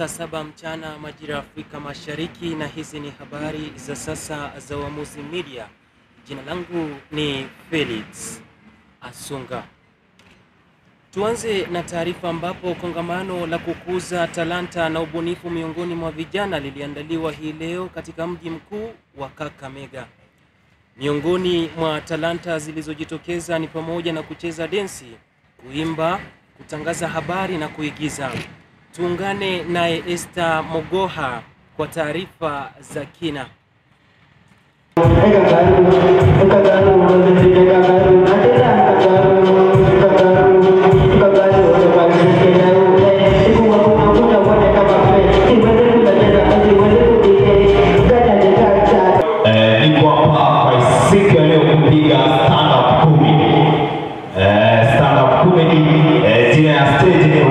Saa 7 mchana majira ya Afrika Mashariki, na hizi ni habari za sasa za Uamuzi Media. Jina langu ni Felix Asunga. Tuanze na taarifa ambapo kongamano la kukuza talanta na ubunifu miongoni mwa vijana liliandaliwa hii leo katika mji mkuu wa Kakamega. Miongoni mwa talanta zilizojitokeza ni pamoja na kucheza densi, kuimba, kutangaza habari na kuigiza. Tuungane naye Esther Mogoha kwa taarifa za kina. Niko hapa kwa siku ya leo kupiga stand up comedy. Stand up comedy, jina ya stage ni